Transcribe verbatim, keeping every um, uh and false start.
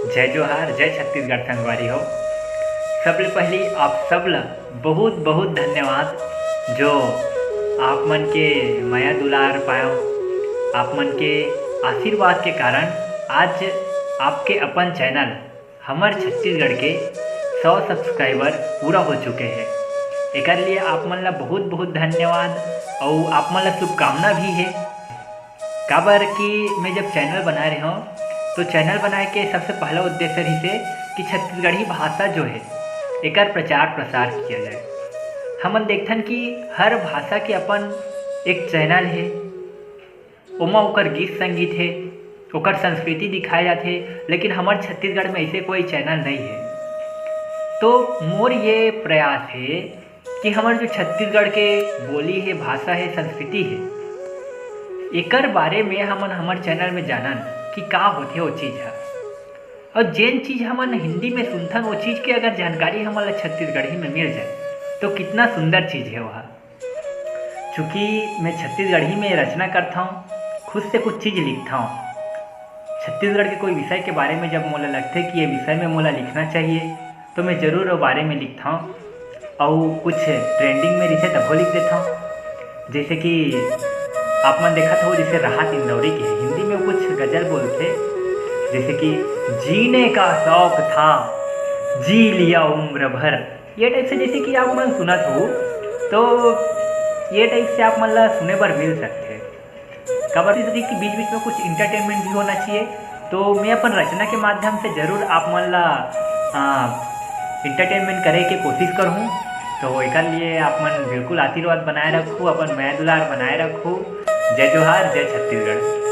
जय जोहार, जय छत्तीसगढ़ संगवारी हो। सबले पहली आप सब ला बहुत बहुत धन्यवाद, जो आप मन के मया दुलार पायो, आप मन के आशीर्वाद के कारण आज आपके अपन चैनल हमर छत्तीसगढ़ के सौ सब्सक्राइबर पूरा हो चुके हैं। एकर लिए आप मन ला बहुत बहुत धन्यवाद, अउ आप मन ला शुभकामना भी है। काबर कि मैं जब चैनल बना रहे हूँ, तो चैनल बनाए के सबसे पहला उद्देश्य रहिसे कि छत्तीसगढ़ी भाषा जो है, एकर प्रचार प्रसार किया जाए। हमन देखथन कि हर भाषा के अपन एक चैनल है, ओमा ओकर गीत संगीत है, ओकर संस्कृति दिखाए जाथे, लेकिन हमर छत्तीसगढ़ में ऐसे कोई चैनल नहीं है। तो मोर ये प्रयास है कि हमर जो छत्तीसगढ़ के बोली है, भाषा है, संस्कृति है, एकर बारे में हमन हमर चैनल में जानन कि का होथे वो चीज ह। और जेन चीज हमन हिंदी में सुनथन, वो चीज के अगर जानकारी हमन ला छत्तीसगढ़ी में मिल जाए, तो कितना सुंदर चीज है वह। चूँकि मैं छत्तीसगढ़ी में रचना करता हूँ, खुद से कुछ चीज लिखता हूँ। छत्तीसगढ़ के कोई विषय के बारे में जब मोला लगथे कि ये विषय में मोला लिखना चाहिए, तो मैं जरूर वो बारे में लिखता हूँ। अउ कुछ ट्रेंडिंग में रहिथे, तभो लिख देता हूँ। जैसे कि आप मन देखत हो, जैसे राहत इंदौरी के हिंदी में कुछ गजल बोलथे, जैसे कि जीने का शौक था, जी लिया उम्र भर। ये टाइप से जैसे कि आप मन सुनत हो, तो ये टाइप से आप मन ला सुने बर मिल सकथे। काबर कि बीच बीच में कुछ एंटरटेनमेंट भी होना चाहिए। तो मैं अपन रचना के माध्यम से जरूर आप मन ला एंटरटेनमेंट करे के कोशिश करहूँ। तो एकर लिए आप मन बिल्कुल आशीर्वाद बनाए रखू, अपन मया दुलार बनाए रखू। जय जोहार, जय छत्तीसगढ़।